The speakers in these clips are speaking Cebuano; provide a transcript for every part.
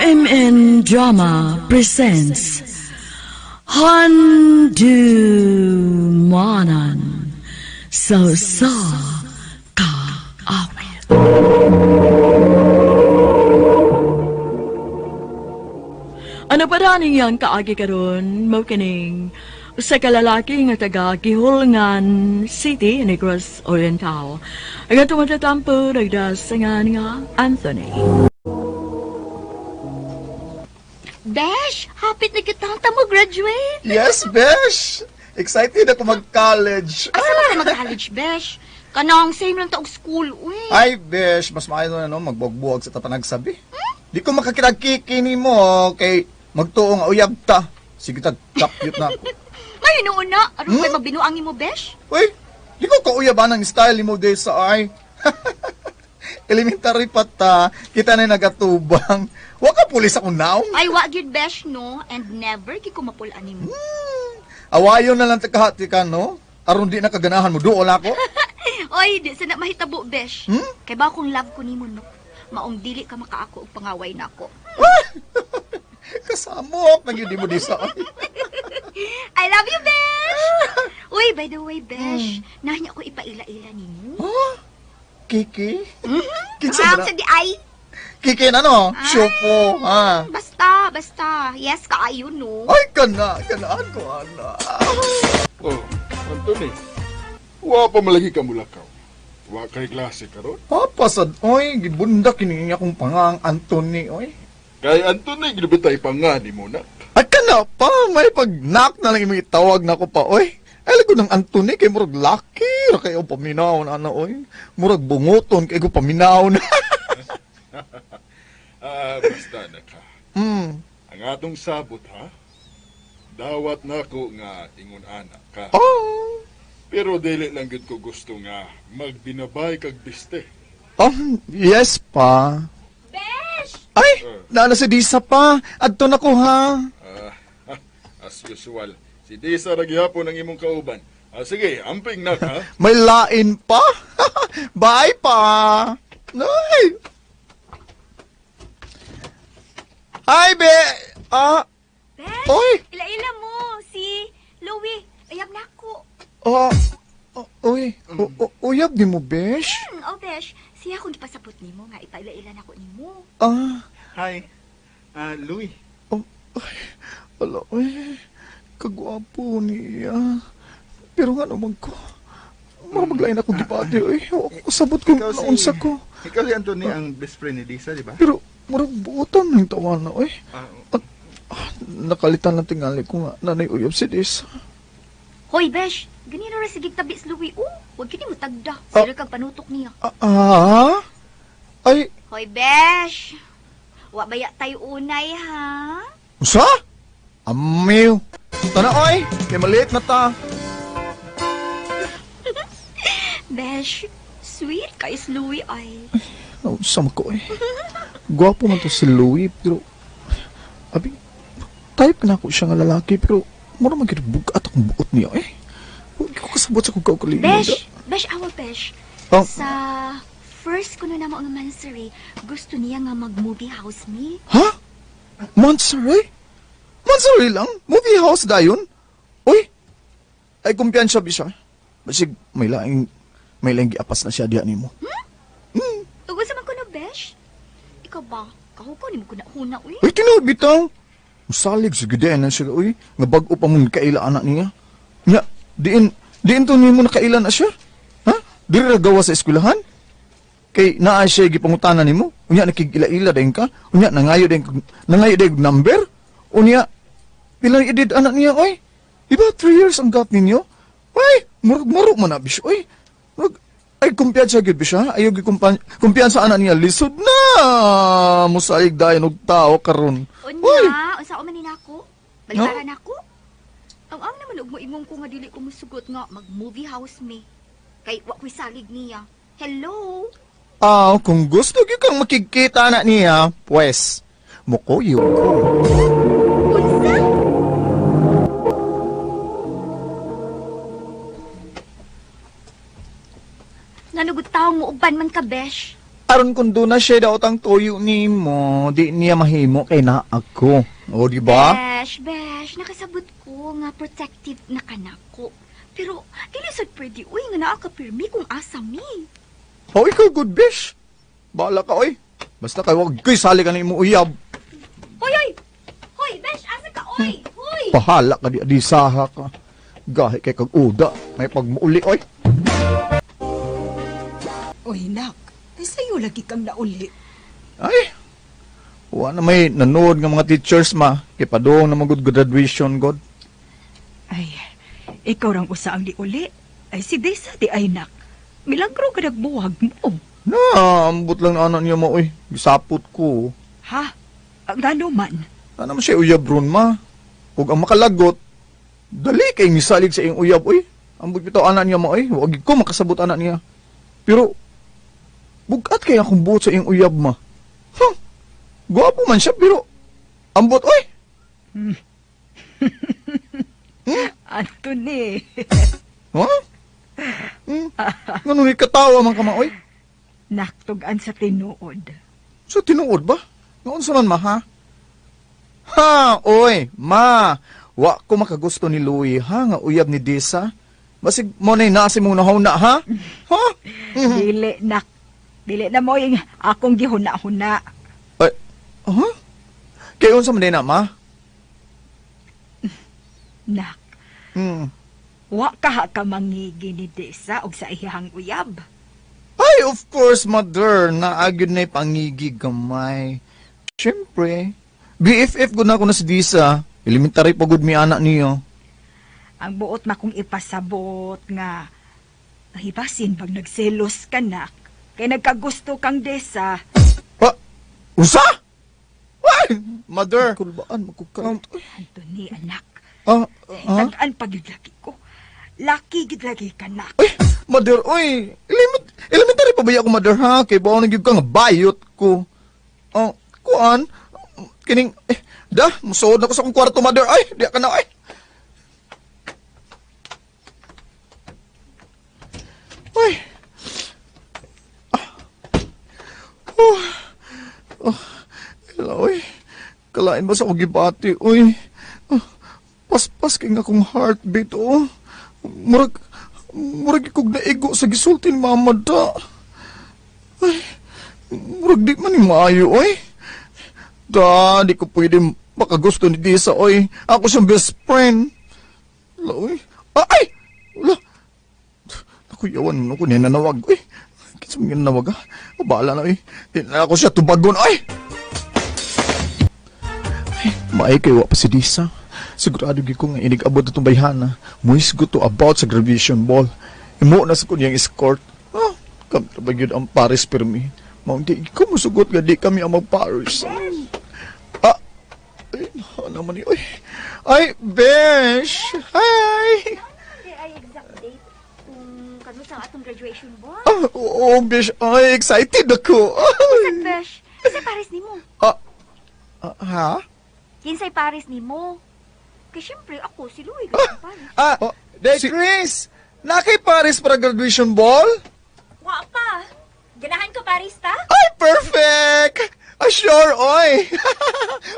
RMN Drama presents Handumanan sa Usa Ka Awit. Ano pa daning yang kaagi karon mao kining usa ka lalaki nga taga Gihulngan City, Negros Oriental. Ang atong matatampo nagdasangan nga Anthony. Besh, hapit na kita ang tamo graduate. Yes, Besh! Excited ako mag-college. Asa man ka mag-college, Besh? Kanang same lang taog school, uy. Ay, Besh, mas maayo na no, magbuwag-buwag sa tapanagsabi. Di ko makakitagkiki ni mo, kay magtuo nga uyab ta. Sige tag, kapyot na ako. May noon na, aron ko'y magbinuang mo, Besh. Uy, di ko kauyaban ang style ni mo day sa ay. Elementary pa ta, kita na nagatubang. Wa ka pulis akong naong. Ay, wa gyud, Besh, no? And never gi ko mapulaan nimo. Awayon na lang takahati ka, no? Aron di na kaganahan mo, duol ako. Oy, di sa na mahitabo, Besh. Hmm? Kay ba akong love ko nimo, no? Maong dili ka makaako og pangaway nako. Kasamok, nagyudi mo di sa ay. I love you, Besh! Uy, by the way, Besh, nahiya ko ipaila-ila nimo. Huh? Kiki? Kinsa ba Ah, na? sa di ay. Kiki na no? Syupo, ha? Basta, basta. Yes, kaayo, no? Ay, kana, kanaan ko, ana. Oh, Anthony. Wa pa malagi ka mulakaw. Wa kay klase karon. Papasad, oy, gibunda kini akong pangang Anthony, oy. Kay Anthony gilubitay pa nga ni mo na. Ay, kana pa, may pag-knock na lang imong itawag na ko pa, oy. Ay, lago ng Anthony, kay murag laki, ra kayo paminaw na, ana, oy. Murag bunguton, kay ko paminaw na. Ah, basta na ka. Ang atong sabot ha. Dawat nako nga ingon ana ka. Oh. Pero dili lang gyud ko gusto nga magbinabay kag biste. Oh, yes pa. Besh! Ay, naana si Disa pa. Adto na ko, ha. Ah, as usual, si Disa ra gihapon ang imong kauban. Ah, sige, amping na ka. May lain pa. Bye pa. Nay. Hi, be. Ah, Besh! Oy! Ila-ila mo, si Louie. Ayab na ako. ah, oh, oy, uyab ni mo, besh. Oh, Besh, siya akong gipasabot nimo nga ipaila-ila nako nimo. Ah, Hi. Ah, Louie. oh, ay, ala, oy, kagwapo niya. Pero nga naman ko, mura maglain akong gipati, oy. Sabot kong Ikaw si- naunsa ko. Ikaw si Anthony ang best friend ni Lisa, di ba? Pero, murag buotan ng tawa na, oy. Ah, Ah, nakalitan lang tingali ko nga, nanay uyab si Disa. Hoy, Besh, ganino ra sige tabi si Louie. Oh, wag kini mo tagda. Ah. Sila kag panutok niya. Ah, ah? Ay, Hoy, Besh. Wa baya tayo unay, ha? unsa? Amiw. Tana, oy, kay maliit na ta. Besh, sweet kay si Louie ay. Naunsa man ko, eh. Gwapo man to si Louie, pero... Abi, type na ako siya nga lalaki, pero mura man gyud bugat akong buot niya, eh. Huwag ko kasabot sa kong kaugalingon. Besh, Besh, awa, Besh. Oh. Sa first kuno na mo nga mansari, gusto niya nga mag-movie house mi. Ha? Monterey? Monterey lang? Movie house dayon? Uy! Ay, kumpiyansa bisa. Basig, may laing giapas na siya diya nimo. Ugod sa man kuno, Besh. Ikaw ba? Kahukaw nimo kuna huna, uy. Uy, tinuod bitaw. Musalig sa gud na siya, uy. Nga bag-o pa mong kaila anak niya. Nya, diin to nimo nakaila na siya. Ha? Diri ra gawa sa eskwelahan? Kay naa siya gipangutana nimo. Unya nakig-ila-ila dayon ka. Unya nangayo dayon number. Unya pila ni edad anak niya oy? Di ba 3 years ang gap ninyo? Ay, murag maro man na bisyo oy. Murag ay kumpiyansa gyud bisya. Ayaw gyud kumpiyansa anak niya lisod na. Musalig dayon og tao karon. Uy, Unya, unsa man ni nako? Balibaran nako? Ang naman og moingon ko nga dili ko musugot nga mag-movie house mi. Kay wa ko'y salig niya. Hello? Ah, kung gusto gyud kang makikita na niya, pues, mukuyo ko. Unsa? Nanugot taong mo uban man ka, Besh. Aron kung doon na siya daot ang toyo nimo, di niya mahimo kay na ako. O, di ba? Besh, besh, nakasabot ko nga protective na kanako. Pero dili sad pwede uy nga naa ka pirmi kung asa mi. O, ikaw good, besh. Bahala ka, oy. Basta kay wag ko'y sali ka na imo uyab. Hoy, hoy! Hoy, besh, asa ka oy? Hoy! Bahala ka di adisaha ka. Gahi kay kag uda. May pagmuuli, oy. Uy, nak. Ay, sa'yo lagi kang nauli. Ay, wa na may nanood nga mga teachers ma. Kay padung na magud graduation god. Ay, ikaw rang usa ang diuli. Ay, si Desa di ay, nak. Milagro ka nagbuwag mo. Na, ambot lang na anak niya mo, oy. Gisapot ko. Ha? Ngano man? Ano man siya uyab ron ma? Ug ang makalagot, dali kay misalig sa iyong uyab, oy. Ambot bitaw anak niya ma, oy. Wag ko makasabot anak niya. Pero, bugat kay akong buot sa iyong uyab ma. Huh? Gwapo man siya, pero, ambot, oy. Anthony. Ha? Hmm? Ganun katawa man ka ma, oy. Naktugan sa tinuod. Sa tinuod ba? Ngaon sa man ma, ha? Ha, oy, ma. Wa ko makagusto ni Louie, ha? Nga uyab ni Disa. Basig mo na'y nasi mong nahuna, ha? Ha? Dili, nak. Dili na mo yung akong gihuna-huna. Ay, ha? Kaya unsa man din na, ma? Nak, wa ka ha ka mangigi ni Desa og sa iyang uyab. Ay, of course, mother. Naagod na'y pangigi gamay. Siyempre, BFF gud na ako na si Disa. Elementary pa gud mi anak niyo. Ang buot na kong ipasabot nga nahibasin pag nagselos ka, nak. Kay nagkagusto kang Desa. Ha? Usa? Ay, mother. Kulbaan, magkukalit. Anthony, anak. Ah, ah? Tagaan pa gyud lagi ko. Laki gyud lagi ka, nak. Uy, mother, uy. Elementary pa ba ako, mother, ha? Kay bawa na gyud ka nga bayot ko. Ah, kuan, kining, eh, da, musuod na ko sa akong kwarto, mother. Ay, di ka na, ay. Ay. Ah. Oh. Oh. Ela, uy. Kalain ba sa akong gibati, uy. Ah, paspas kay nga akong heartbeat, oh. Murag, murag ikog naigo sa gisulti ni mama da. Ay, murag di man ni maayo, oy. Da, di ko pwede makagusto ni Disa, oy. Ako siyang best friend. La, oy. Ah, ay! Wala. Naku, yawan mo ko niya nanawag, oy. Kinsa man yung nanawag, ha? O, bahala na, oy. Di na ako siya tubagon, oy. Ay, maay kay wa pa si Disa. Sigurado gyud ko nga inig-abot na itong bayhana. Muhisgot to about sa graduation ball. Imo na sa kunyang escort. Ah, kami ba gyud ang Paris permi. Maong di ko musugot nga di kami ang mag-Paris. Ah, ay, ano naman ni, oy. Ay, besh! Hi! Ay, exact date kung kano sa atong graduation ball. Ah, oo, besh. Ay, excited ako. Sad, besh. Kinsay pares nimo? Ah, ah, ha? Kinsay pares nimo? Kay syempre ako si Louie gud pares. Ah, Day Chris! Nakay Paris para graduation ball? Wa pa. Ganahan ka pares ta? Ay, perfect! Ah, sure, oy!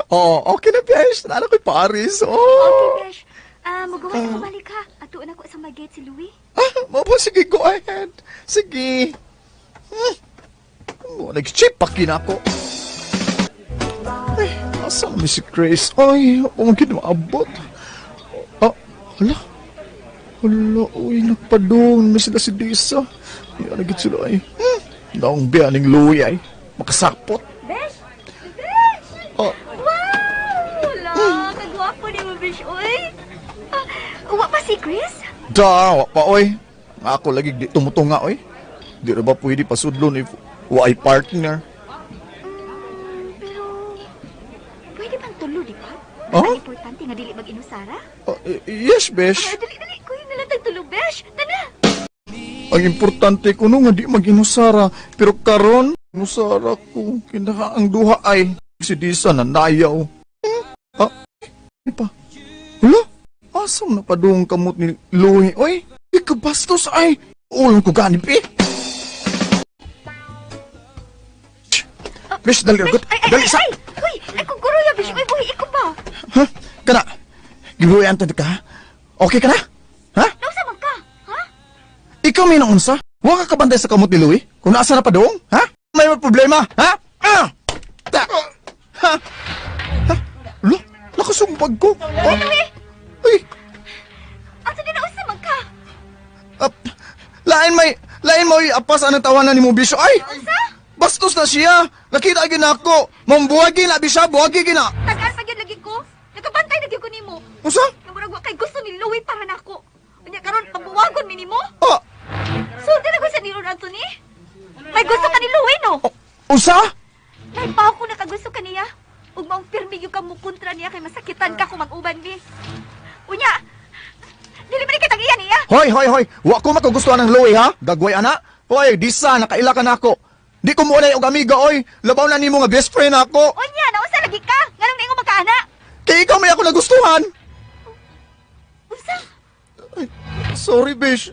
Oh, okay na, Besh. Nana ko'y Paris, oh. Okay, besh. Ah, magawas ko balik ha. Atuon ako sa mag-gate si Louie. Ah, mabo, sige, go ahead. Sige. Nag-chip na ako. Ay, asa na si Grace? Ay, ako man maabot. Ah, hala. Hala, uy, nagpadong. May sila si Disa. Ay, ano gid sila ay. Naong biya ning Louie ay. Makasakpot. Besh! Besh! Ah, Wow! Wala, kagwapo ni mo, besh, oy. Ah, wa pa si Chris? Da, wa pa oy. Nga ako lagi di tumutunga oy. Di ra ba pwede pasudlon if wa ay partner? Pero, pwede bang tulo, di ba? Oh? Ang importante nga dili mag-inusara. Oh, yes, besh. Ah, dali, dali. Kuya na lang tag tulo, besh. Tana! Ang importante ko no nga di mag-inusara, pero karon inusara ko kinaha ang duha ay si Disa na nayaw. Ah, ay pa. Hala, asam na padung kamot ni Louie oy? Ikabastos ay. Ulong ko gani pi. Bish, dali Bish, ragot. ay, ay, Dali ay, sa. ay! Uy, ay kung guruya, bish, uy, buhi ko ba? Ha? Kana. Gibuyan to ka. Okay ka na? Ha? Nausa man ka, ha? Ikaw may naunsa? Huwag ka kabantay sa kamot ni Louie? Kung nasa na pa doong? Ha? May problema? Ha? Ah! Ta! Ha? Ha? Lo, nakasumbag ko. Oh. Ay, Asa din nausa man ka? ap, lain mo apas ang tawanan ni mo bisyo. Ay! Bastos na siya. Nakita gina ako. Mambuhagi na bisya, buhagi gina. Tagaan pa gyud lagi ko. Nakabantay na gyud ko nimo. Unsa? Nga murag wa kay gusto ni Louie para nako. Unya karon pambuwagon mi nimo. Ah, Sulti na ko sa niron, Anthony. May gusto ka ni Louie, no? unsa? Naipaw ko nakagusto ka niya. Ug maong pirmi gyud ka mo kontra niya kay masakitan ka kung mag-uban mi. Unya, dili man ni kitang iya niya. Hoy, hoy, hoy. Wa ko makagustuhan ng Louie, ha? Dagway, ana. Hoy, disa, nakaila ka na ako. Di ko muna og amiga, oy. Labaw na nimo nga best friend ako. Unya, nausa lagi ka. Nganong niingon magkaana? Kay ikaw may ako nagustuhan. Unsa? Sorry, bish.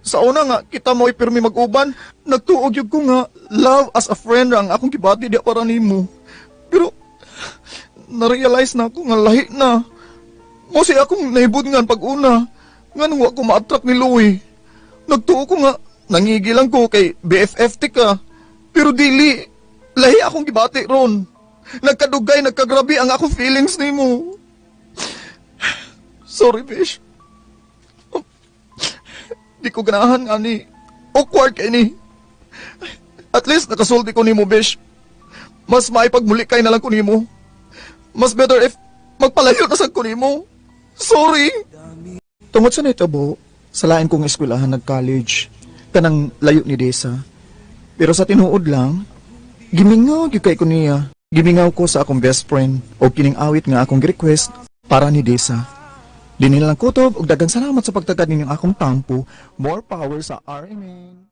Sa una nga, kita mo'y pirmi mag-uban. Nagtuog yun ko nga, love as a friend ang akong gibati di para nimo. Pero, na-realize na ako nga lahi na. Mo si akong nahibod nga pag una. Nga nung wa ko ma-attract ni Louie. Nagtuo ko nga, nangigilang ko kay BFF ti ka. Pero dili, lahi akong gibati ron. Nagkadugay, nagkagrabi ang akong feelings nimo. Sorry, bish. Di ko ganahan nga ni. Awkward kay ni. At least nakasulti ko nimo, bish. Mas maipagmuli kay na lang ko nimo. Mas better if magpalayo na sad ko nimo. Sorry. Tungod sa nitabo, sa lain kong eskwelahan nag-college, kanang layo ni Desa. Pero sa tinuod lang, gimingaw gyud kay ko niya. Gimingaw ko sa akong best friend o kining awit nga akong request para ni Desa. Dinhi lang kutob ug daghang salamat sa pagtagad ninyong akong tampo. More power sa RMN.